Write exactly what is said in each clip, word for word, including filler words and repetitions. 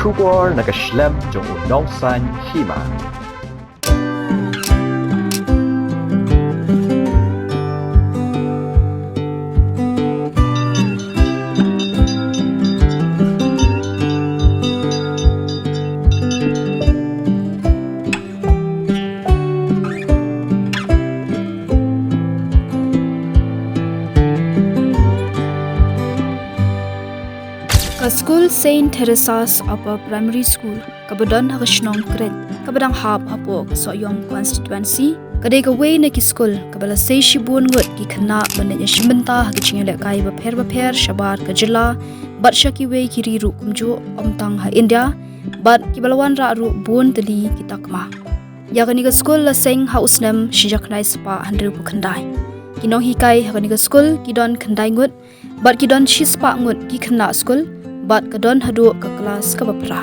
Khubor na ka shlem jong u Nongsaiñ Hima. Ka skul Saint Teresa's Upper Primary School, kaba don ha ka shnong Kret, kaba dang hap hapoh ka Sohiong constituency, ka dei kawei na ki skul kaba la sei shibun ngut ki khynnah ban leit ïashim bynta ha ki jingïalehkai bapher bapher shabar ka jylla, bad sha kiwei ki ri ruh kumjuh, ym tang ha India, bad kiba la wanrah ruh bun tylli ki takma. Ïa kane ka skul la seng ha u snem shi hajar khyndai spah hynriewphew khyndai. Ki nonghikai ha kane ka skul ki don khyndai ngut, bad ki don shispah ngut ki khynnah skul, bad ka don haduh ka klas kaba phra.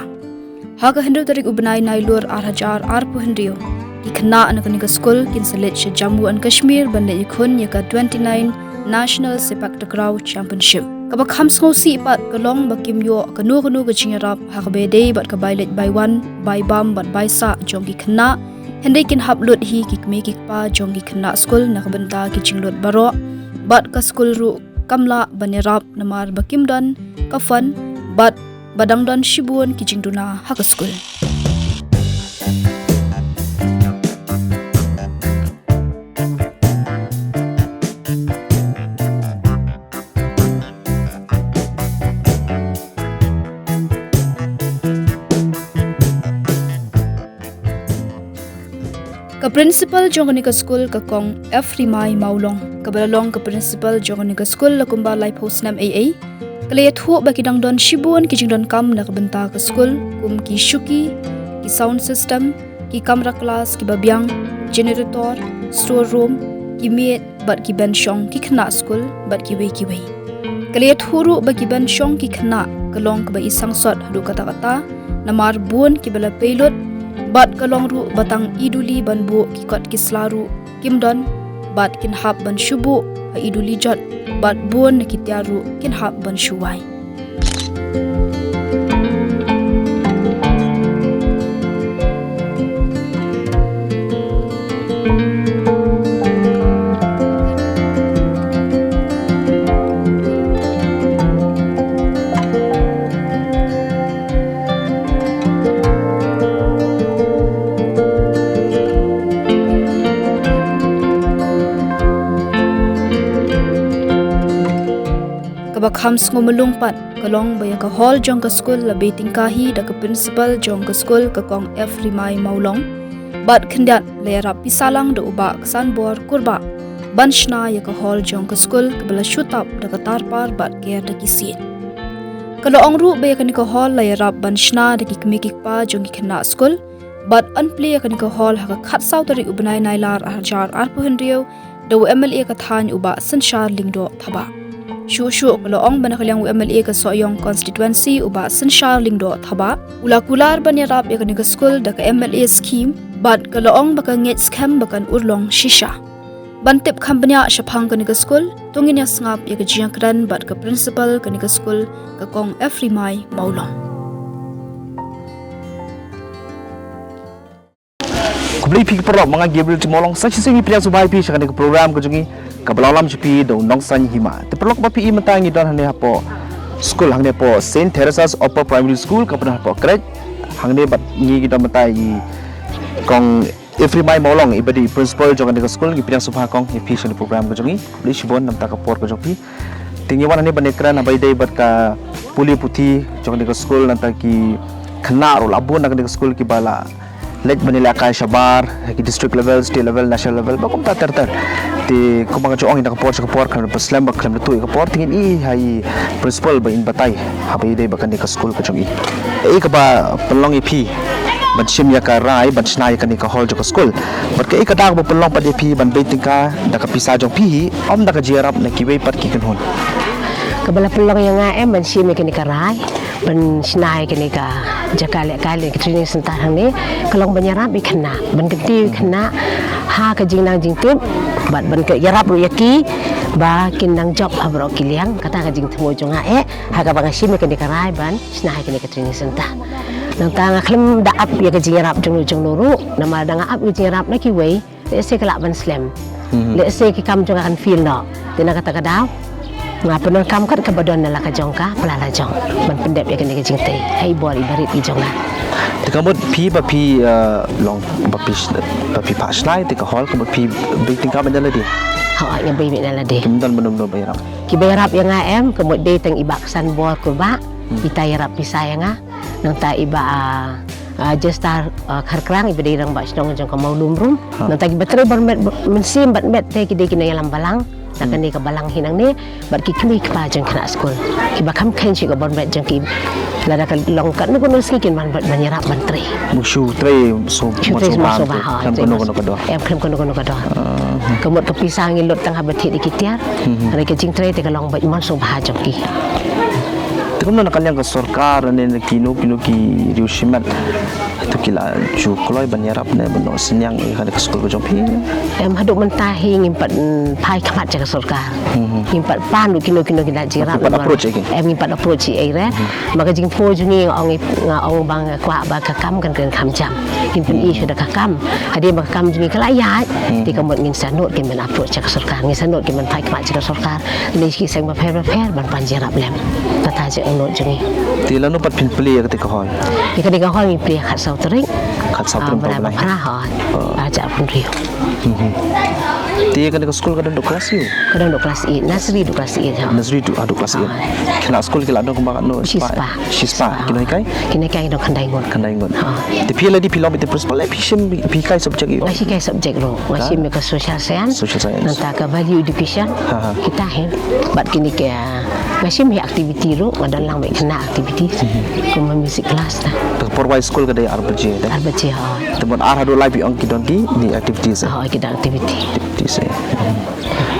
Ha ka hynriew tarik u bnai Nailur ar hajar arphew hynriew, ki khynnah na kane ka skul kin sa leit sha Jammu and Kashmir ban leit ïakhun ïa ka twenty-nine National Sepak Takraw Championship. Kaba kham sngewsih pat ka long ba kim ïoh kano kano ka jingïarap ha kaba ïadei bad ka bai leit bai wan, bai bam bad bai sah jong ki khynnah, hynrei kin hap lut hi ki kmie ki kpa jong ki khynnah skul na ka bynta ki jinglut baroh, bad ka skul ruh kam lah ban ïarap namar ba kim don ka fund, bad ba dang don shibun ki jingduna ha ka skul. Ka principal jong kane ka skul, ka Kong F Rimai Mawlong, kaba la long ka principal jong kane ka skul la kumba laiphew snem ei ei, ka la ïathuh ba ki dang don shibun ki jingdonkam na ka bynta ka skul, kum ki shuki, ki sound system, ki kamra klas kiba biang, generator, store room, ki miej, bad ki bench shong ki khynnah skul, bad kiwei kiwei. Ka la ïathuh ruh ba ki bench shong ki khynnah ka long kaba i sangsot haduh katta katta, namar bun kiba la pei lut, bad ka long ruh ba tang i duli ban buh ki kot ki sla ruh kim don, bad kin hap ban shu buh ha i duli jot, bad bun na ki tiar ruh kin hap ban shu wai. Kaba kham sngewmlung pat ka long ba ïa ka hall jong ka skul la bei tyngka hi da ka principal jong ka skul, ka Kong F Rimai Mawlong. Bad khyndiat la ïarap pisa lang da u Bah Ksanbor Kurbah ban shna ïa ka hall jong ka skul, kaba la shu tap da ka tarpar bad ker da ki siej. Ka la ong ruh ba ïa kane ka hall la ïarap ban shna da ki kmie ki kpa jong ki khynnah skul, bad yn plie ïa kane ka hall ha ka khatsaw tarik u bnai Nailar ar hajar arphew hynriew, da u M L A ka thaiñ u Bah Synshar Lyngdoh Thabah. Shuh shuh ka la ong ba na ka liang u M L A ka Sohiong constituency u Bah Synshar Lyngdoh Thabah u la kular ban ïarap ïa kane ka skul da ka M L A scheme, bad ka la ong ba ka ngeit skhem ba kan urlong shisha. Ban tip kham bniah shaphang kane ka skul, to ngin ïa sngap ïa ka jingkren bad ka principal kane ka skul, ka Kong F Rimai Mawlong. Khublei phi ki paralok, ma nga Gabriel Timolong, sa shisien ngi pdiang sngewbha ïa phi sha kane ka program ka jong ngi, kaba la lam sha phi da u Nongsaiñ Hima. Te paralok, ba phi i mynta ngi don hangne hapoh skul, hangne hapoh Saint Teresa's Upper Primary School, kaba don hapoh Kret. Hangne bad ngi ngi don mynta i Kong F Rimai Mawlong, iba dei principal jong kane ka skul. Ngi pdiang sngewbha Kong ïa phi sha kane ka program ka jong ngi. Khublei shibun namar ka por ka jong phi. Te ngi wan hangne ban ïakren ha ba ïadei bad ka pule puthi jong kane ka skul, nangta ki khynnah ruh la bun na kane ka skul kiba la leit ban ïalehkai shabar, ki district level, state level, national level, bad kumta ter ter. Te kumba nga ju ong, na ka por sha ka por khlem da pynslem bad khlem da tuh ïa ka por, te ngin ïohi ha i principal ba in batai ha ba ïadei bad kane ka skul ka jong i. Ei kaba pynlong ïa phi ban shim ïa ka rai ban shna ïa kane ka hall jong ka skul, bad kaei ka daw ba pynlong pat ïa phi ban bei tyngka da ka pisa jong phi hi, ym da ka jingïarap na kiwei pat ki kynhun? Kaba la pynlong ïa nga em ban shim ïa kane ka rai ban shna ïa kane ka jaka lehkai, kane ka training center hangne, ka long ban ïarap ïa ki khynnah, ban kyntiew ïa ki khynnah ha ka jingnang jingtip, bad ban ïarap ruh ïa ki ba kin nang jop ha baroh ki liang. Kata ka jingthmu jong nga eh, ha kaba nga shim ïa kane ka rai ban shna ïa kane ka training center. Nangta nga khlem da ap ïa ka jingïarap jong no jong no ruh, namar da nga ap ïa ka jingïarap na kiwei, lehse ka lah ban slem. Lehse ki kam jong nga kan fail noh. Te na kata ka daw nga pyndonkam kat kaba don na la ka jong ka, pla la jong, ban pyndep ïa kane ka jingtei ha i bor i barit i jong nga. Te ka mut phi ba phi, eh, long ba phi, ba phi phah shlai te ka hall, ka mut phi bei tyngka beit na lade? Hooid, nga bei beit na lade. Kim don bun bun ba ïarap? Kiba ïarap ïa nga em, ka mut dei tang i Bah Ksanbor Kurbah, ita ïarap pisa ïa nga. Nangta i Bah, ah, ah, Jester, ah, Kharkrang, iba dei rangbah shnong jong ka Mawlumrum. Nangta kiba trei bor met, mynsiem bad met te ki dei ki nongïalam balang na kane ka balang hi nangne, bad ki kmie ki kpa jong khynnah skul kiba kham kheiñ shuh ka bor met jong ki. Lada ka long katno katno sngi kin wan ban ïarap ban trei. Mut shu trei sngewbha, sngewbha, ha, khlem kano kano ka dor. Em, khlem kano kano ka dor. Ka mut ka pisa ngi lut tang haba thied ïa ki tiar. Hynrei ka jingtrei te ka long beit mon sngewbha jong ki. Te kumno na ka liang ka sorkar ne na kino kino ki riewshimet, to ki la ju kloi ban ïarap ne ban noh synñiang ïa kane ka skul ka jong phi? Em, haduh mynta hi ngim pat, mm, phai khmat sha ka sorkar. Ngim pat pan ruh kino kino ki la jingïarap. Ngim pat approach ïa ki? Em, ngim pat approach ïa ki re. Ma ka jingphoh jong ngi nga ong, nga ong ba nga kwah ba ka kam kan kren kham jam. Ngin pyni shuh da ka kam. Hadien ba ka kam jong ngi ka la ïaid, te ka mut ngin sa nud kin ban approach sha ka sorkar, ngin sa nud kin ban phai khmat sha ka sorkar. Lei ki seng bapher bapher ban pan jingïarap lem. Kata jong ngi nud jong ngi. Te lano pat phin plie ïa kata ka hall? Ïa kane ka hall ngin plie khatsaw tarik. Khatsaw tarik, ah, bnai ba phra, hooid. Ar hajar arphew hynriew. Te kane ka skul ka don haduh klas ïa u? Ka don haduh klas eight, nursery haduh klas eight, ha. Nursery haduh, haduh klas eight. Khynnah skul ki la don kumba katno? Shispah. Shispah. Ki nonghikai? Ki nonghikai ki don khyndai ngut. Khyndai ngut. Te phi lei dei phi long beit te principal, lei phi shim, phi hikai subject ïa u? Nga hikai subject ruh. Nga shim ïa ka social science. Social science. Nangta ka value education. Kita hi. Bad kine ki, nga shim hi activity ruh, nga don lang beit khynnah activity. Kumba music class ta. Te ka por wai skul ka dei ar baje, dei? Ar baje, ha. Te mut ar haduh lai phi ong ki don kine activities, eh? Ha, ki don activity. Activities, eh.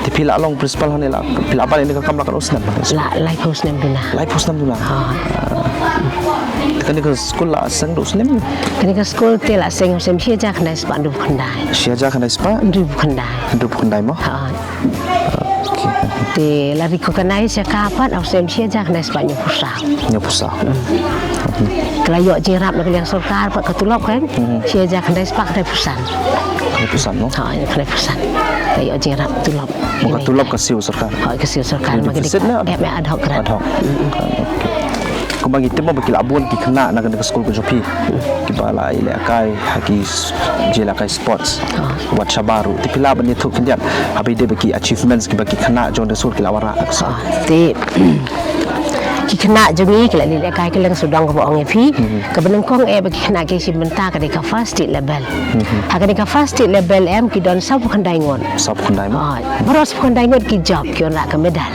Te phi la long principal hangne la, phi la ban ïa kane ka kam la katno snem? La, laiphew snem duna. Laiphew snem duna. Ha. Te kane ka skul la seng haduh snem? Kane ka skul te la seng ha u snem shi hajar khyndai spah hynriewphew khyndai. Shi hajar khyndai spah? Hynriewphew khyndai. Hynriewphew khyndai mo? Ha. Te la recognize ïa ka pat ha u snem shi hajar khyndai spah hynñiewphew saw. Hynñiewphew saw. Ka la ïoh jingïarap na ka liang sorkar pat ka tulop kan. Shi hajar khyndai spah khyndaiphew san. Khyndaiphew san mo? Ha, khyndaiphew san. Ka ïoh jingïarap tulop. Mo ka tulop ka siew sorkar? Ha, ka siew sorkar. Em deficit ne? Em, em, ad hoc grant. Ad hoc. Kumba ngi tip mo ba ki la bun ki khynnah na kane ka skul ka jong phi kiba la ïalehkai ha ki s-, jingïalehkai sports. Wat shabar ruh. Te phi lah ban ïathuh khyndiat haba ïadei bad ki achievements kiba ki khynnah jong kane ka skul ki la wanrah? Te ki khynnah jong ngi ki la leit lehkai kylleng sawdong kaba ong ïa phi. Kaba nyngkong eh ba ki khynnah ki shim bynta ka dei ka first state level. Ha kane ka first state level em ki don sawphew khyndai ngut. Sawphew khyndai mo? Baroh sawphew khyndai ngut ki jop, ki wanrah ka medal.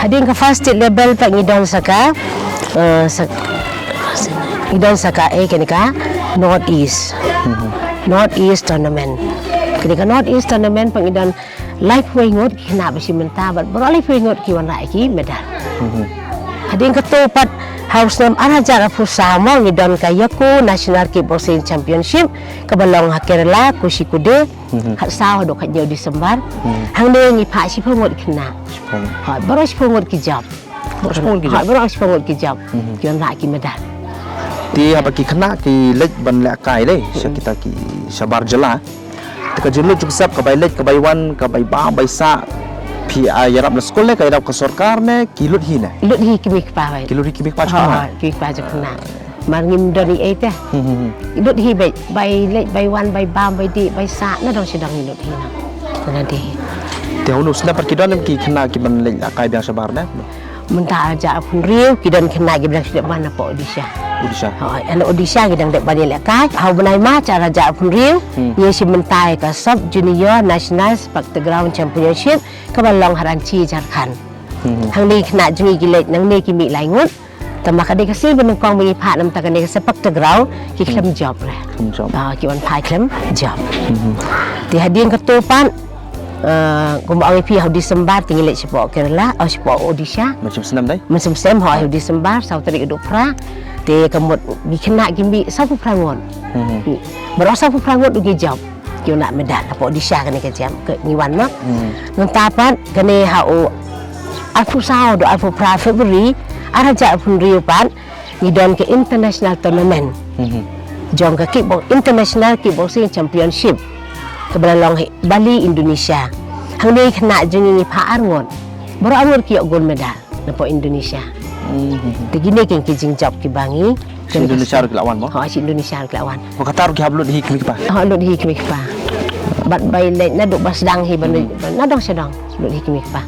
Hadien ka first state level pat ngi don sa ka, eh, sa, ngi don sa ka, eh, kane ka North East. North East Tournament. Kane ka North East Tournament pat ngi don laiphew wei ngut ki khynnah ba shim bynta bad baroh laiphew wei ngut ki wanrah ïa ki medal. Hadien kato pat ha u snem ar hajar arphew saw mo ngi don ka Yako National Kickboxing Championship kaba long ha Kerala, Kozhikode. Khatsaw haduh khathynñiew December. Hangne ngi phah shiphew ngut khynnah. Shiphew ngut. Ha, baroh shiphew ngut ki jop. Baroh shiphew ngut ki jop. Ha, baroh shiphew ngut ki jop. Ki wanrah ki medal. Te haba ki khynnah ki leit ban lehkai dei sha kita ki shabar jylla. Te ka jinglut jingpynsep, ka bai leit, ka bai wan, ka bai bam, bai sah, phi, ah, ïarap na skul ne, ka ïarap ka sorkar ne, ki lut hi ne? Lut hi ki mei kpa bai. Ki lut hi ki mei kpa jong khynnah. Ha, ki mei kpa jong khynnah. Mar ngim don ei ei te. Lut hi beit, bai leit, bai wan, bai bam, bai dih, bai sah, na dong shi dong ngi lut hi na. Na dei. Te ha une u snem pat ki don em ki khynnah ki ban leit lehkai biang shabar ne? Mynta ar hajar arphew hynriew ki don khynnah ki ba dang shu dep wan napoh Odisha. Odisha. Hooid, na Odisha ki dang dep wan ïalehkai. Ha u bnai March ar hajar arphew hynriew ngi shim bynta ïa ka Sub Junior National Spectaground Championship kaba long ha Ranchi, Jharkhand. Hangne ki khynnah jong ngi ki leit nangne ki mih lai ngut. Tangba ka dei ka sien ba nyngkong ba ngi phah, namar kane ka Spectaground ki khlem jop re. Khlem jop. Ah, ki wan phai khlem jop. Te hadien kato pat, ah, kumba ong ïa phi ha u December te ngi leit shapoh Kerala, oh, shapoh Odisha. Mynshem snem dei? Mynshem snem, ha u December, saw tarik haduh phra. Te ka mut ki khynnah ki mih sawphew phra ngut. Baroh sawphew phra ngut ruh ki jop. Ki wanrah medal hapoh Odisha kane ka jam ka ngi wan mo. Nangta pat kane ha u arphew saw haduh arphew phra February ar hajar arphew hynriew pat ngi don ka international tournament. Mhm. Jong ka kickbox, International Kickboxing Championship. Kaba la long ha Bali, Indonesia. Hangne ki khynnah jong ngi ngi phah arngut. Baroh arngut ki ïoh gold medal napoh Indonesia. Mhm. Te kine ki ki jingjop kiba ngi. Sha Indonesia ruh ki la wan mo? Ho, sha Indonesia ruh ki la wan. Ba kata ruh ki hap lut hi kmie kpa? Ho, lut hi kmie kpa. Bad ba ïaleit naduh ba sdang hi ba, hmm, nadong shadong lut hi kmie kpa.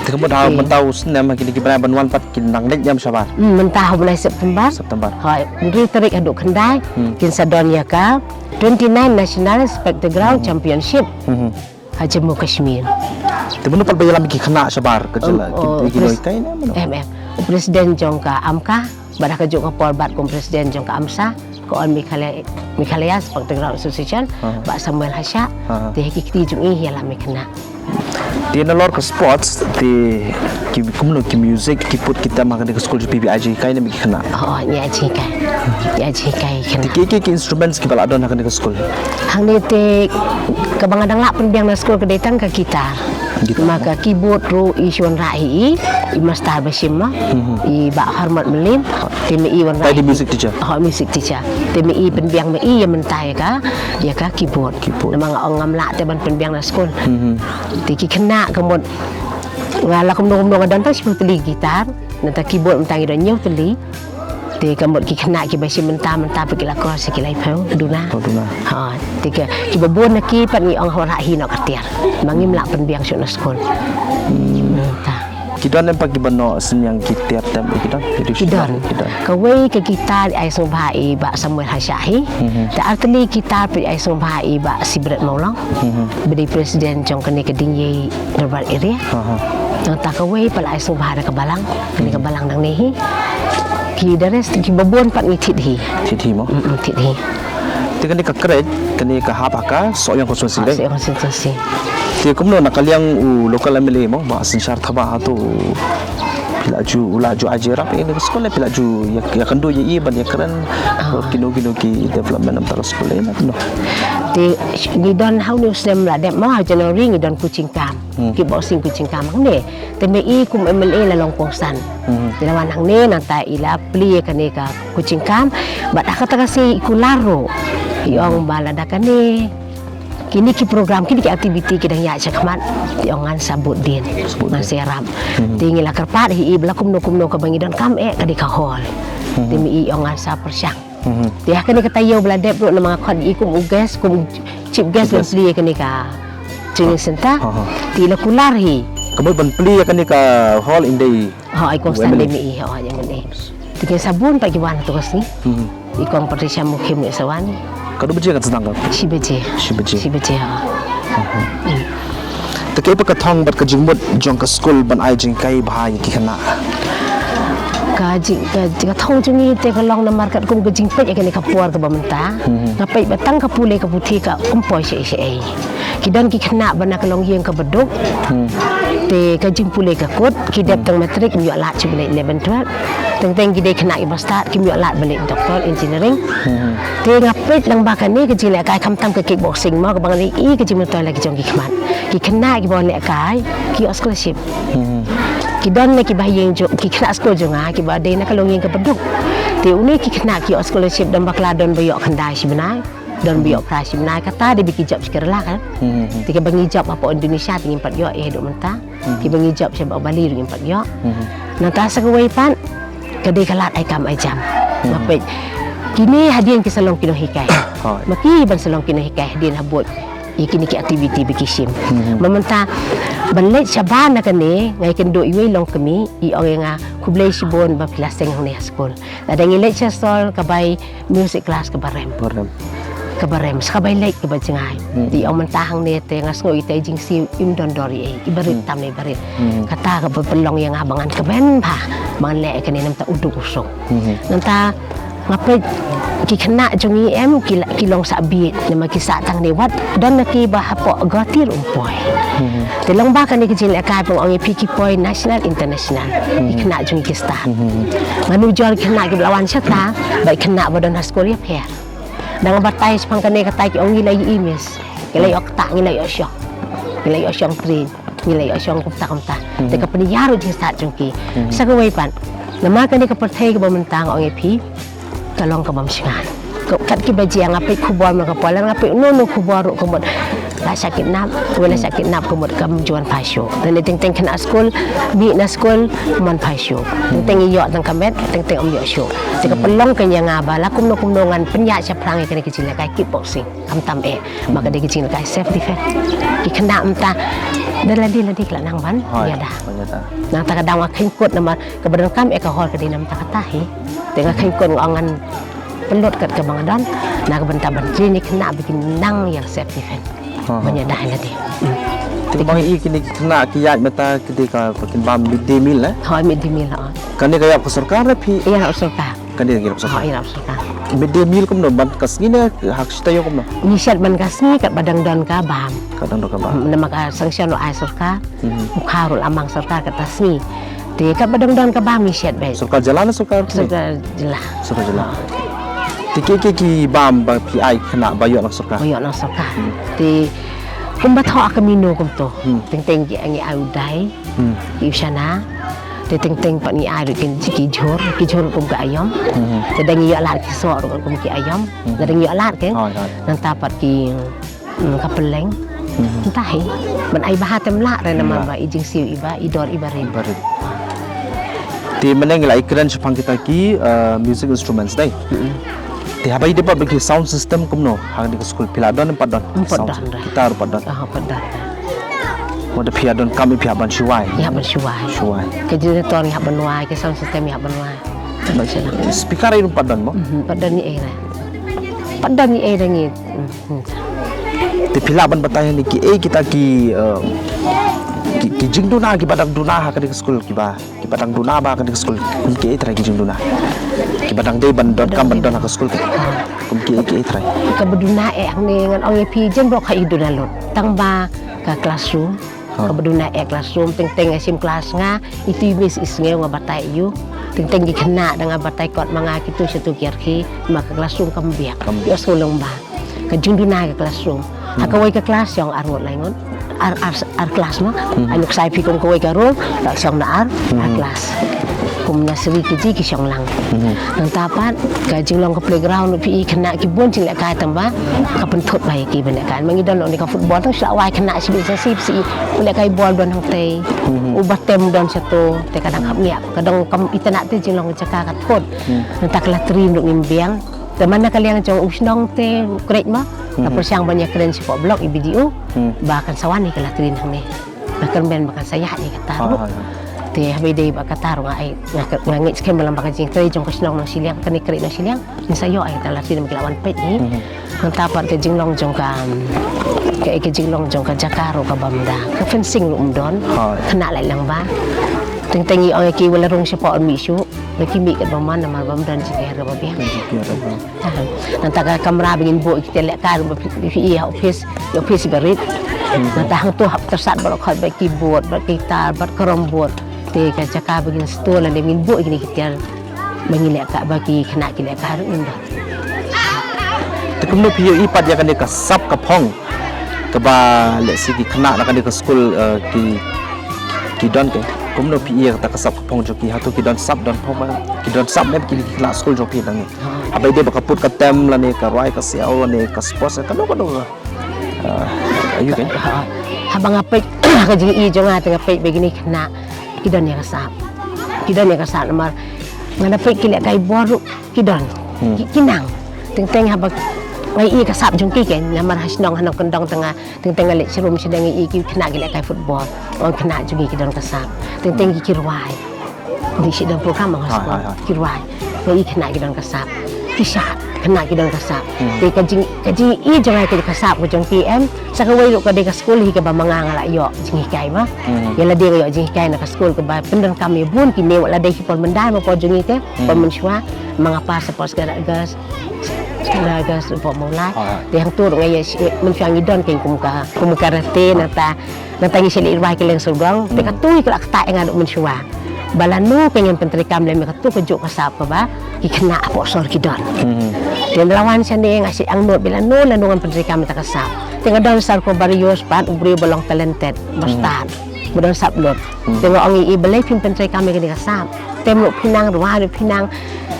Te ka mut ha, eh, mynta u snem ha kine ki bnai ban wan pat kin nang leit niam shabar? Hmm, mynta ha u bnai September. September. Ho, hynriew tarik haduh khyndai, hmm, kin sa don ïa ka twenty-nine National Spectacle Ground, hmm, Championship. Mhm. Ha Jammu Kashmir. Te mano pat ba ïalam ïa ki khynnah shabar ka jylla, ki, oh, ki, ki pres-, nonghikai ne mano? Em, em. U president jong ka AMCA, bad ha kajuh ka por bad kum president jong ka AMSA, ka All Meghalaya, Meghalaya Spectacle Ground Association, aha, Bah Samuel Hashah, aha, te ha ki kti jong i ïalam ïa ki khynnah. Te nalor ka sports, te ki kumno ki music, ki put ki tem ha kane ka skul jong phi, phi ai jinghikai ne ki khynnah? Oh, ngi ai jinghikai. Ngi ai jinghikai ki khynnah. Te ki, ki, ki instruments kiba la don ha kane ka skul? Hangne te kaba nga dang lah pynbiang na skul ka dei tang ka guitar. Guitar. Ma ka keyboard ruh i shu wanrah hi i, i master ba shim mo. Mhm. I Bah Hormat Mylliem, te ma i wanrah. Te i dei music teacher? Ho, music teacher. Te ma i pynbiang ma i ïa mynta ïa ka, ïa ka keyboard. Keyboard. Namar nga ong ngam lah te ban pynbiang na skul. Mhm. Te ki khynnah ka mut nga la kumno kumno nga don tang shiphew tylli guitar, nangta keyboard mynta ngi don hynñiew tylli. Te ka mut ki khynnah kiba shim mynta mynta pat ki la cross ki laiphew duna. Oh, duna. Ha, te ki, kiba bun na ki pat ngi ong hawra hi noh ka tiar. Ma ngim lah pynbiang shuh na skul. Hmm. Mynta. Ki don em pat kiba noh synñiang ki tiar tem, ki don? Ki don. Ki don. Kawei ka guitar i ai sngewbha i Bah Samuel Hashah hi. Mhm. Te ar tylli guitar pat i ai sngewbha i Bah Sibret Mawlong. Mhm. Ba dei president jong kane ka Diengïei Dorbar Area. Aha. Nangta kawei pat la ai sngewbha da ka balang, kane ka balang nangne hi. Ki the rest kiba bun pat ngi thied hi. Thied hi mo? Mm, mm, thied hi. Te kane ka crate, kane ka hap ha ka Sohiong constituency, right? Sohiong constituency. Te kumno na ka liang u local M L A mo, Bah Synshar Thabah, hato phi la ju, u la ju ai jingïarap ïa kane ka skul, phi la ju ïa, ïakynduh ïa i ban ïakren, ah, kino kino ki development namar ka skul, eh, kumno? Te ngi don ha une u snem la dep mo, ha January ngi don coaching camp. Hmm. Kickboxing coaching camp hangne. Te ma i kum M L A la long kongsan. Hmm. Te la wan hangne nangta i la plie ïa kane ka coaching camp. Bad ha kata ka sngi i kular ruh. I ong ba lada kane, kine ki program, kine ki activity ki dang ïaid shakhmat, te i ong ngan sa bud dien. Sa bud dien. Ngan sa ïarap. Hmm. Te ngi la kyrpad hi i ba la kumno kumno kaba ngi donkam eh ka dei ka hall. Hmm. Te ma i i ong ngan sa pyrshang. Mhm. Te ha kane ka taïew ba la dep ruh namar nga khot ïa i kum u guest, kum chief guest ban plie ïa kane ka training center. Aha. Te i la kular hi. Ka mut ban plie ïa kane ka hall i dei. Ha, i kongsan dei ma i, ha, ïa ma i. Te ki sa bun pat ki wan ha tu ka sngi. Mhm. I kong Patricia Mukhim ngi sa wan. Katno baje kan sdang ka? Shi baje. Shi baje. Shi baje, ha. Aha. Hmm. Te kaei pat ka thong bad ka jingmut jong ka skul ban ai jinghikai bha ïa ki khynnah? Ka jing, ka, ka thong jong ngi te ka long namar katkum ka jingpeit ïa kane ka por kaba mynta. Mhm. Nga peit ba tang ka pule ka puthi kam poi shaei shaei. Ki don ki khynnah ba na ka longïing kaba duk. Hmm. Te ka jingpule ka kut, ki dep, hmm, tang matric, kim ïoh lad shuh ban leit eleven twelve. Teng teng ki dei khynnah kiba stad, kim ïoh lad ban leit doctor, engineering. Hmm. Te nga peit lang ba kane ka jinglehkai khamtam ka kickboxing mo, kaba nga leh i ka jingmyntoi la ki jong ki khmat. Ki khynnah kiba wan lehkai ki ïoh scholarship. Hmm. Ki don na kiba ha ïing jong, ki khynnah skul jong nga kiba dei na ka longïing kaba duk. Te une ki khynnah ki ïoh scholarship, don bakla don ba ïoh khyndai shi bnai, don ba ïoh phra shi bnai, kata dei ba ki jop sha Kerala kan. Hmm. Te kiba ngi jop hapoh Indonesia te ngim pat ïoh ïa haduh mynta. Hmm. Kiba ngi jop sha Bali ruh ngim pat ïoh. Hmm. Nangta sa kawei pat ka dei ka lad ai kam ai jam. Hmm. Nga peit kine hadien ki sa long ki nonghikai. Hooid. Ma ki ban sa long ki nonghikai hadien ha bud ïa kine ki activity ba ki shim. Hmm. Ma mynta ban leit shabar na kane, nga ïakynduh iwei i longkmie, i ong ïa nga, khublei shibun ba phi la seng hangne ha skul. Lada ngi leit sha Sol ka bai music class kaba rem. Kaba rem. Kaba rem, sa ka bai leit kaba jngai. Hmm. Te i ong mynta hangne te nga sngew ita i jingsiew im don dor ei ei. I barit, hmm, tam ne i barit. Hmm. Kata kaba pynlong ïa nga ba ngan kmen bha. Ba ngan leh ïa kane namar ta u duk u suk. Hmm. Nangta nga peit ki khynnah jong ngi em ki la, ki long sah bieit namar ki sah tang ne wat don na ki ba hapoh Guwahati ruh ym poi. Hmm. Te long ba kane ka jinglehkai pynlong ïa phi ki poi national international. Hmm. Ki khynnah jong ngi ki stad. Hmm. Nga nujor ki khynnah kiba la wan shata bad ki khynnah ba don ha skul ïapher. Dang batai shaphang kane kata ki ong ngi la ïoh i miss. Ngi la ïoh ktah, ngi la ïoh shong. Ngi la ïoh shong train. Ngi la ïoh shong kumta kumta. Hmm. Te ka pynïar u jingstad jong ki. Hmm. Sa kawei pat. Namar kane ka pyrthei kaba mynta nga ong ïa phi, ka long ka bym shngaiñ. Ka, kat kiba jia nga peit khubor ma ka por, nga peit no no khubor ruh ka mut la shah kidnap, wei la shah kidnap ka mut kam ju wan phai shuh. Te ne teng teng khynnah skul, mih na skul, ym wan phai shuh. Teng teng ïoh tang ka met, teng teng ym ïoh shuh. Te ka pynlong ka ïa nga ba la kumno kumno ngan pynïaid shaphrang ïa kane ka jingïalehkai kickboxing. Khamtam eh, ma ka dei ka jingïalehkai self defense. Ki khynnah mynta, da lade lade ki la nang ban ïada. Nangta ka daw nga kheiñ kut namar kaba donkam eh ka hor ka dei namar kata hi. Te nga kheiñ kut nga ong ngan pynlut kat kaba nga don na ka bynta ban train ïa ki khynnah ba kin nang ïa self defense. Ban ïada ïa lade. Te ba ngi i kine ki khynnah ki ïaid mynta ki dei ka ba kin bam midday meal eh. Hooid, midday meal, hooid. Kane ka ïarap ka sorkar ne phi? Ïarap sorkar. Kane ka ïarap sorkar. Hooid, ïarap sorkar. Midday meal kumno, man ka sngi ne ha ka shi taïew kumno? Ngi shet man ka sngi kat ba dang don ka bam. Ka dang don ka bam. Namar ka sanction ruh ai sorkar. U kha ruh la mang sorkar kata sngi. Te kat ba dang don ka bam ngi shet beit. Sorkar jylla ne sorkar? Sorkar jylla. Sorkar jylla. Te ki ki ki bam ba phi ai khynnah ba ïoh na sorkar? Ba ïoh na sorkar. Te kumba thoh ka mino kumto. Teng teng ki ngi ai u dai. Ki u shana. Te teng teng pat ngi ai ruh ki ki jhur, ki jhur kum ki aïom. Te dang ngi ïoh lad ki soh ruh kum ki aïom. Dang ngi ïoh lad ki. Nangta pat ki Hmm, ka pylleng. Nta hi. Ban ai bha te ym lah re namar ba i jingsiew iba, i dor iba rit. Iba rit. Te mynne ngi la ïakren shaphang kita ki, eh, music instruments dei. Te haba i dei pat ba ki sound system kumno ha kane ka skul, phi la don em pat don? Em pat don. Sound system, guitar pat don. Ah, pat don. Mo da phi la don kam i phi hap ban shuwai. Ïa ban shuwai. Shuwai. Ka generator ïa ban wai, ka sound system ïa ban wai. Speaker ai ruh pat don mo? Mhm, pat don ni ai re. Pat don ni ai re ngi. Te phi lah ban batai hangne kiei kita ki, eh, ki, ki jingduna kiba dang duna ha kane ka skul kiba, kiba dang duna ba ha kane ka skul. Kum kiei trai ki jingduna kiba dang dei ban don kam ban don ha ka skul. Kum kiei kiei trai. Kaba duna eh hangne ngan ong ïa phi jen bok ha i duna lut. Tang ba ka classroom. Kaba duna eh classroom, teng teng nga shim class nga, itu i miss i sngew nga batai ïa u. Teng teng ki khynnah da nga batai kot ma nga kitu shatu ki arki, ma ka classroom kam biang. Kam biang. Ïoh sngewlong ba ka jingduna ka classroom. Ha kawei ka class shong ar ngut lai ngut. Ar, ar, ar class ma. Ai nuksa ïa phi kum kawei ka room, la shong na ar, ar class. Kum nursery K G ki shong lang. Nangta pat ka jinglong ka playground phi i khynnah ki bun jinglehkai tang ba ka pynthut ba ïa ki ban lehkai. Ma ngi don long ne ka football tang shu la wai khynnah shibit sa sip si u lehkai ball don hangtei. U batem don shato te ka dang hap ngiap. Ka dang kam itynnat te jinglong ka jaka ka thut. Nangta ka latrine ruh ngim biang. Te man na ka liang jong u shnong te u krek ma. Ka pyrshang ban ïakren shapoh block i B D O. Ba kan sa wan ïa ka latrine hangne. Nga kyrmen ba kan sa ïaid ïa kata ruh. Te haba ïadei bad kata ruh nga ai, nga, nga ngeit skhem ba lang ba ka jingtrei jong ka shnong nongshiliang, kane krek nongshiliang, ngin sa ïoh ïa kata la sien ba ki la wan peit hi. Nangta pat ka jinglong jong ka, ka, ka jinglong jong ka jaka ruh ka bym da. Ka fencing ruh ym don. Khynnah lai lang ba. Teng teng i ong ïa ki wat la rung shapoh mih shuh. Ba ki mih katba mon namar bym don jingïaroh ba biang. Nangta ka kamra ba ngin buh ïa ki te lehkai ruh ba phi, phi, phi, office, office ba rit. Nangta hangto hap tyrsad bad khot bad keyboard, bad guitar, bad carrom board. Te ka jaka ba ngin store lane ba ngin buh ïa kine ki tiar ba ngin lehkai ba ki khynnah ki lehkai ruh ngim don. Te kumno phi ïohi pat ïa kane ka sap ka phong kaba lehse ki khynnah na kane ka skul, eh, ki, ki don ke. Kumno phi ïohi ïa kata ka sap ka phong jong ki, hato ki don sap don phong ba ki don sap ne ki, ki khynnah skul jong phi dang. Haba ïadei bad ka put ka tem lane ka rwai ka siaw lane ka sports kano kano ka. Ah, ayu kan? Ha, haba nga peit ka jingïohi jong nga te nga peit ba kine khynnah ki don ïa ka sap. Ki don ïa ka sap namar nga da peit ki lehkai bor ruh ki don. Ki, ki nang. Teng teng haba nga ïohi ka sap jong ki kan namar ha shnong ha nongkyndong te nga teng teng nga leit sharum shadem nga ïohi ki khynnah ki lehkai football. Ong khynnah jong ngi ki don ka sap. Teng teng ki, ki rwai. Dei shi don program ba nga sngewthuh ki rwai. Nga ïohi khynnah ki don ka sap. Ki shad khynnah ki don ka sap. Te ka jing, ka jingïohi jong nga ka sap ka jong ki em. Sa kawei ruh ka dei ka skul hi kaba ma nga nga la ïoh jinghikai ba. Ïa lade nga ïoh jinghikai na ka skul kaba pyndonkam ïa bun kine wat la dei ki por mynda ma por jong ngi te. Por mynshuwa ma nga par sa por Skara Girls. Skara Girls ruh por Mawlai. Te hangto ruh nga ïa mynshuwa ngi don kein kum ka, kum ka karate nangta. Nangta ngi shait leit rwai kylleng sawdong, te kato hi ka la ktah ïa nga ruh mynshuwa. Ba lano kein ngan pyntreikam lem ïa kato kajuh ka sap kaba ki khynnah hapoh sor ki don. Te ynda la wan shane nga shait angnud ba lano lano ngan pyntreikam ïa kata ka sap. Te nga don sar ko Barios pat u briew ba long talented, ba stad, ba don sap lut. Te nga ong ïa i balei phim pyntreikam ïa kane ka sap. tem ruh phi nang, rwai ruh phi nang,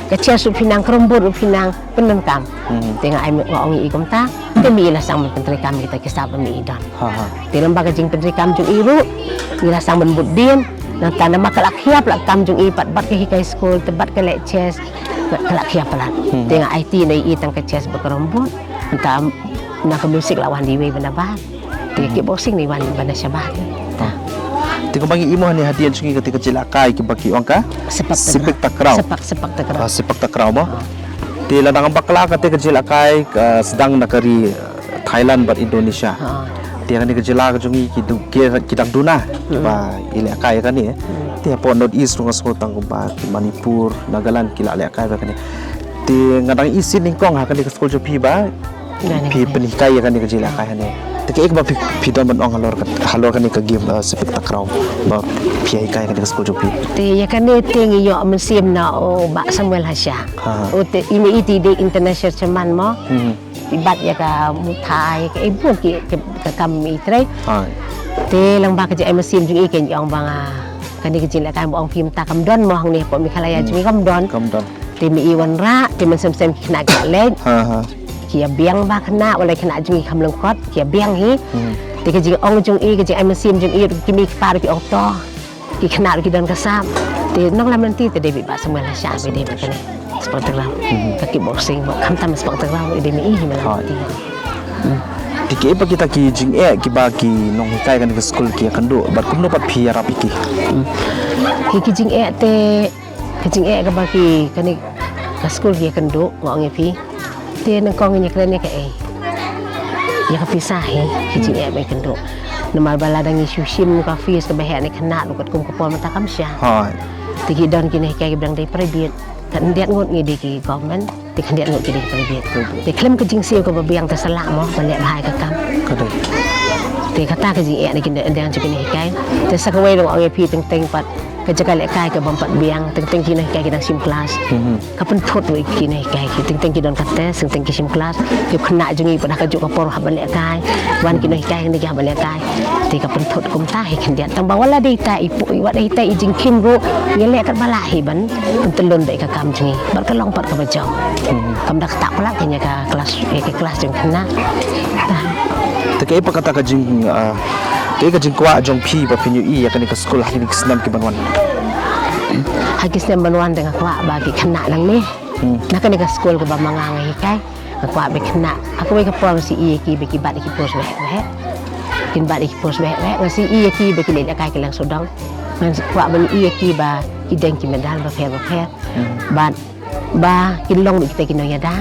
ka chess ruh phi nang, carrom board ruh phi nang, pyndonkam. Hmm. Te nga ai, nga ong ïa i kumta, te ma i la sdang ban pyntreikam ïa kita ki sap ba ma i don. Ha, ha. Te lyngba ka jingpyntreikam jong i ruh, ngi la sdang ban bud dien, nangta namar ka la khia palat ka kam jong i pat, bad ka hikai skul, te bad ka leh chess, ka la khia palat. Hmm. Te nga aiti noh ïa i tang ka chess bad ka carrom board, nangta na ka music la wan da iwei ba na bar. Te ka kickboxing ne wan ba na shabar. Ah. Te kumba ngi ïohi hangne hadien jong ngi kata ka jingïalehkai kiba ki ong ka sepak takraw. Sepak takraw. Sepak, sepak takraw. Ah, sepak takraw mo. Ah. Te la dang bakla kata ka jingïalehkai ka sdang na ka ri, eh, Thailand bad Indonesia. Ah. Te kane ka jylla ka jong ngi ki du-, ki, ki dang duna kiba ïalehkai kane. Hmm. Te hapoh North East ruh nga sngew tang kumba ki Manipur, Nagaland ki la lehkai ba kane. Te nga dang isih nyngkong ha kane ka skul jong phi ba phi pynhikai ïa kane ka jingïalehkai hangne. Te kaei kaba phi, phi don ban ong halor ka, halor kane ka game, uh, sepak takraw ba phi ïa hikai ha kane ka skul jong phi? Te ïa kane te ngi ïoh mynsiem na u Bah Samuel Hasha. Ha. U te i mei i te i dei international chairman mo. Hmm. I bat ïa ka Muay Thai, ïa ka, eh, bun ki, ka, ka kam i trei. Ha. Te lyngba ka jingai mynsiem jong i kein i ong ba nga kane ka jingïalehkai ba ong phi mynta kam don mo hangne hapoh Meghalaya jong ngi kam don. Kam don. Te ma i wanrah, te mynsiem sem ki khynnah ki la leit. Ha, ha. Ki ïa biang ba khynnah, wat la khynnah jong ngi kham lyngkot, ki ïa biang hi. Hmm. Te ka jingong jong i, ka jingai mynsiem jong i, ki mei ki pa ruh ki ong to. Ki khynnah ruh ki don ka sap. Te nonglam lynti te dei beit Bah Samuel Hasha, beit dei beit kane. Sepak takraw. Hmm. Ka kickboxing, ba khamtam sepak takraw, i dei ma i hi ma lam lynti. Te kiei pat kita ki jingeh kiba ki nonghikai kane ka skul ki ïakynduh, bad kumno pat phi ïarap ïa ki? Hmm. Ki, ki jingeh te Ka jingeh kaba ki kane ka skul ki ïakynduh, nga ong ïa phi. Te nyngkong ngin ïa kren ïa kaei? Ïa ka pisa hi, ka jingeh ba ïakynduh. Namar ba lada ngi shu shim ka fees kaba heh ne khynnah ruh katkum ka por mynta kam shah. Hooid. Te ki don ki nonghikai kiba dang dei private. Khyndiat ngut ngi dei ki government. Te khyndiat ngut ki dei ki private. Te khlem ka jingsiew kaba biang te sa lah mo ban leh bha ïa ka kam. Ka dei. Te kata ka jingeh na ki nonghikai. Te sa kawei ruh nga ong ïa phi teng teng pat ka jaka lehkai ka bym pat biang, teng teng ki nonghikai ki dang shim klas. Mhm. Ka pynthut ruh ïa ki nonghikai ki, teng teng ki don ka test, teng teng ki shim klas. Ki khynnah jong ngi pat ha kajuh ka por hap ban lehkai. Wan ki nonghikai ki hap ban lehkai. Te ka pynthut kumta hi khyndiat. Tang ba wat la dei ita i pu, wat dei ita i jingkhim ruh, ngi leh katba lah hi ban pyntyllun beit ka kam jong ngi. Bad ka long pat kaba jop. Hmm. Kam da kata palat kane ka klas, eh, ka klas jong khynnah. Te kaei pat kata ka jing, ah, kaei ka jingkwah jong phi ba phin ïohi ïa kane ka skul ha kine ki snem ki ban wan? Ha ki snem ban wan te nga kwah ba ki khynnah nangne. Hmm. Na kane ka skul kaba ma nga nga hikai. Nga kwah ba khynnah, ha kawei ka por nga shu ïohi ïa ki ba ki bat ïa ki post waheh waheh. Kin bat ïa ki post waheh waheh, nga shu ïohi ïa ki ba ki leh lehkai ki lang sawdong. Nga kwah ban ïohi ïa ki ba ki deng ki medal bapher bapher. Hmm. Bad ba kin long bad kita ki nongïada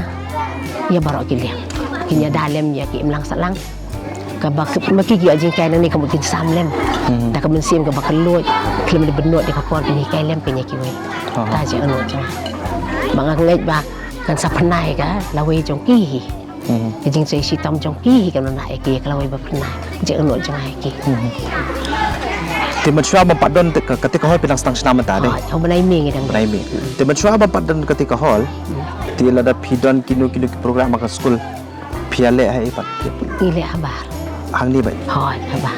ïa baroh ki liang. Kin ïada lem ïa ki imlang sahlang. Kaba ki, ma ki ki ïoh jinghikai nangne ka mut kin sam lem. Hmm. Da ka mynsiem kaba kylluid, khlem da bynnud da ka por kin hikai lem kin ïa kiwei. Aha. Ta jingangnud jong nga. Ba nga ngeit ba kan sa pynai ka lawei jong ki hi. Mhm. Ka jingtrei shitom jong ki hi kan wanrah ïa ki ka lawei ba pynai. Jingangnud jong nga ïa ki. Mhm. Te mynshuwa ban pat don te ka, kata ka hall phi dang sdang shna mynta dei? Hooid, ha u bnai May ngi dang. Bnai May. Hmm. Te mynshuwa ban pat don kata ka hall. Hmm. Te lada phi don kino kino ki program ha ka skul. Phi ïaleh ha i pat? Ngi leh habar. Hangne beit? Hooid, habar.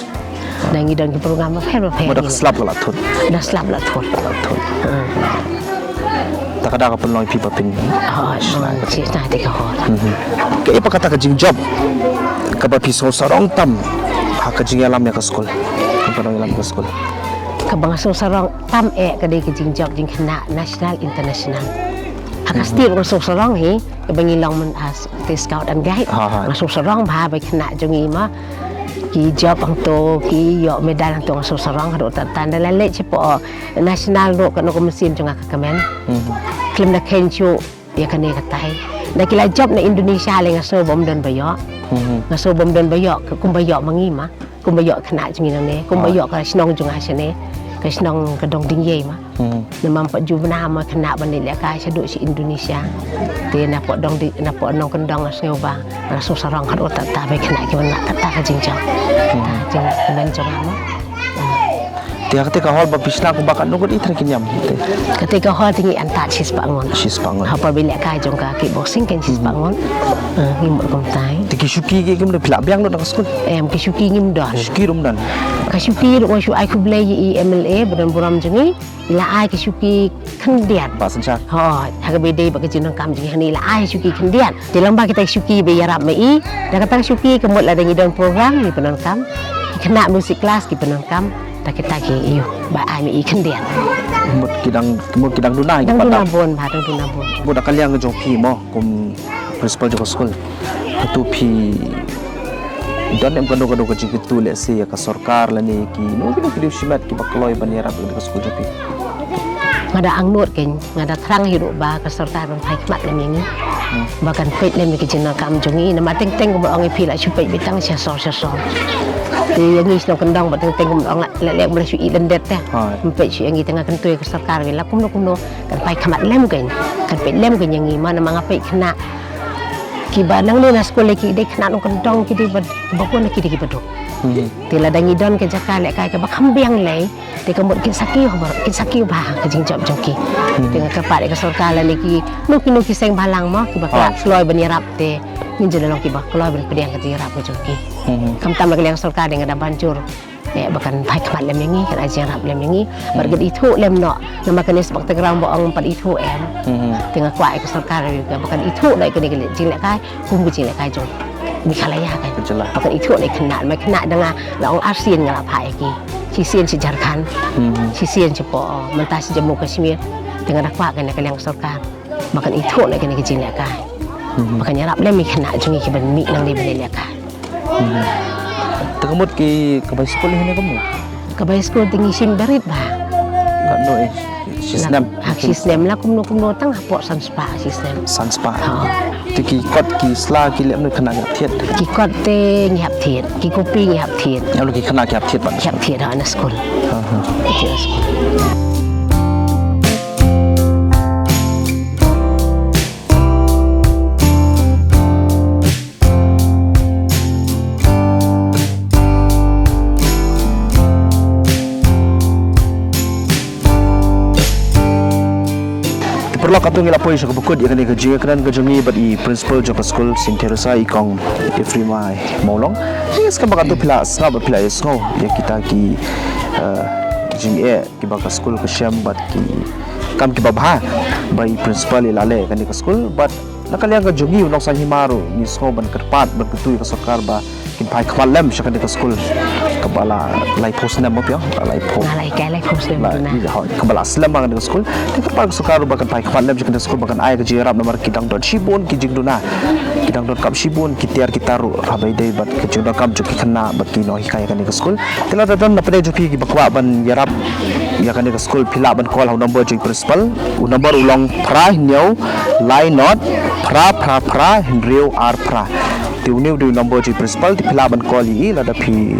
Na ngi don ki program bapher bapher. Mo da ka slap ka la thut. Da slap la thut. La thut. Hmm. Ta ka da ka pynlong ïa phi ba phin. Hooid, shna ïa ka hall. Mhm. Kaei pat kata ka jingjop kaba phi sngewsarong tam ha ka jingïalam ïa ka skul? Ka pynlong ïalam ïa ka skul. Kaba nga sngewsarong tam eh ka dei ka jingjop jingkhynnah national international. Ha ka state nga sngewsarong hi. Kaba ngi long myn-, ah, te scout and guide. Ha, ha. Nga sngewsarong bha ba ki khynnah jong ngi ma ki jop hangto, ki ïoh medal hangto, nga sngewsarong haduh katta katta. Ynda la leit shapoh national ruh, katno ka mynsiem jong nga ka kmen. Mhm. Khlem da kheiñ shuh ïa kane katai. Ynda ki la jop na Indonesia lei nga sngew bym don ba ïoh. Mhm. Nga sngew bym don ba ïoh kumba ïoh ma ngi ma. Kumba ïoh khynnah jong ngi nangne, kumba ïoh ka shnong jong nga shane, ka shnong ka dong Dingyei ma. Hmm. Namar pat ju bna ma khynnah ban leit lehkai shaduh sha Indonesia. Te napoh dong di, napoh nongkyndong nga sngew ba nga sngewsarong haduh katta katta ba khynnah ki wan, kata ka jingjop. Hmm. Ka jingkmen jong nga ma. Hmm. Te ha kata ka hall ba phi shna kumba katno ngut i thrang ki niam te? Kata ka hall te ngi antad shispah ngut. Shispah ngut. Ha por ba lehkai jong ka kickboxing kan shispah ngut. Eh, ngi mut kumtai. Te ki shuki ki kim da phi lah biang lut na ka skul? Em, ki shuki ngim don. Shuki ruh ym don. Ka shuki ruh nga shu ai khublei ïa i M L A ba don burom jong ngi. I la ai ka shuki khyndiat. Ba synshar. Hooid, ha kaba ïadei bad ka jingdonkam jong ngi hangne i la ai shuki khyndiat. Te lyngba kita ki shuki ba ïarap ma i, da kata ka shuki ka mut lada ngi don program ngi pyndonkam. Ki khynnah music class ki pyndonkam. Da kita ki ïoh ba ai ma i khyndiat. Mut ki dang, mut ki dang duna ki. Dang pat duna dap. Bun ba, dang duna bun. Mut da ka liang jong phi mo kum principal jong ka skul. Hato phi don em kano kano ka jingkyntu lehse ïa ka sorkar lane kino kino ki dei shimet kiba kloi ban ïarap ïa ka skul jong phi? Nga da angnud kein, nga da thrang hi ruh ba ka sorkar ban phai khmat lem ïa ngi. Ba kan peit lem ïa ka jingdonkam jong ngi, namar teng teng kumba ong ïa phi la shu peit beit tang sha sor sha sor. Te ïa ngi shnong kyndong ba teng teng kumba ong la leh kumba la shu ïeh lyndet te. Hooid. Ym peit shuh ïa ngi te nga kyntu ïa ka sorkar ba la kumno kumno kan phai khmat lem kein. Kan peit lem kein ïa ngi, namar nga peit khynnah kiba nangne na skul lei ki dei khynnah nongkyndong, ki dei ba, ba bun, ki dei kiba duk. Hmm. Te lada ngi don ka jaka lehkai kaba kham biang lei, te ka mut kin sa kiew bha, kin sa kiew bha ka jingjop jong ki. Hmm. Te nga kyrpad ïa ka sorkar lane kino kino ki seng bhalang mo kiba, ah, kloi ban ïarap te ngin sa long kiba kloi ban pdiang ka jingïarap ka jong ki. Hmm. Khamtam na ka liang sorkar te nga da ban jur eh, ba kan phai khmat lem ïa ngi, kan ai jingïarap lem ïa ngi. Bad, hmm, kan ithuh lem noh, namar kane sbak te ka rang ba ong pat ithuh em. Hmm. Te nga kwah ïa ka sorkar ba kan ithuh noh ïa kane ka jinglehkai kum ka jinglehkai jong Meghalaya kan. Ka jylla. Ba kan ithuh noh ïa khynnah, namar khynnah da nga la ong arsien nga la phah ïa ki. Shisien sha Jharkhand. Hmm. Shisien shapoh, mynta sha Jammu Kashmir. Te nga da kwah kane ka liang sorkar ba kan ithuh noh ïa kane ka jinglehkai. Hmm. Ba kan ïarap lem ïa ki khynnah jong ngi kiban mih nangne ban lehkai. Hmm. Te ka mut ki, ka bai skul hangne kumno? Ka bai skul te ngi shim da rit bha. Katno eh? Shisnem. Ha, shisnem la kumno kumno tang hapoh san spah shisnem. San spah. Ha. Te ki kot ki sla ki leh kumno, khynnah ki hap thied? Ki kot te ngi hap thied, ki kopi ngi hap thied. Ïa, ki khynnah ki hap thied pat? Ki hap thied, ha, na skul. Aha. Ki hap thied na skul. Te paralok, hato ngi la poi sha kaba kut ïa kane ka jingïakren ka jong ngi bad i principal jong ka skul Saint Theresa, i kong Ephraim Mawlong. Ngi ngeit skhem ba hato phi la sngap bad phi la ïohsngew ïa kita ki, eh, jingeh kiba ka skul ka shem bad ki kam kiba bha ba i principal i la leh ïa kane ka skul, bad na ka liang ka jong ngi u nongsaiñ hima ruh ngi sngew ban kyrpad ban kyntu ïa ka sorkar ba kin phai khmat lem sha kane ka skul kaba la laiphew snem, mo phi ong? Laiphew. Nga la ïa kai laiphew snem. La, duna. Ïa, hooid, kaba la slem ma kane ka skul. Te kyrpad ka sorkar ruh ba kan phai khmat lem sha kane ka skul ba kan ai ka jingïarap, namar ki dang don shibun ki jingduna, ki dang donkam shibun ki tiar ki tar ruh haba ïadei bad ka jingdonkam jong ki khynnah bad ki nonghikai kane ka skul. Te lada don na pdeng jong phi kiba kwah ban ïarap ïa kane ka skul, phi lah ban call ha u number jong i principal. U number u long phra hynñiew lai nod phra phra phra hynriew ar phra. Te une u dei u number jong i principal, te phi lah ban call ïa i lada phi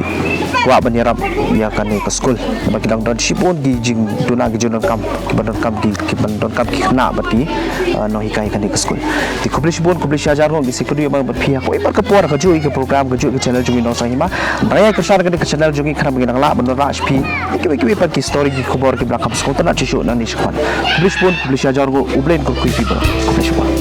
kwah ban ïarap ïa kane ka skul. Namar ki dang don shibun ki jingduna, ki jingdonkam, kiba donkam ki, kiba donkam ki khynnah bad ki, ah, nonghikai kane ka skul. Te khublei shibun, khublei shihajar nguh, ngi sa ïakynduh ïa ma bad phi ha kawei pat ka por ha kajuh ka program, kajuh ka channel jong ngi Nongsaiñ Hima. Nang ïa kyrshan kane ka channel jong ngi khnang ba ngin nang lah ban wanrah sha phi ïa kiwei kiwei pat ki story, ki khubor kiba la kham sngewtynnat shuh shuh nangne shakhmat. Khublei shibun, khublei shihajar nguh, U Blei un kyrkhu ïa phi baroh. Khublei shibun.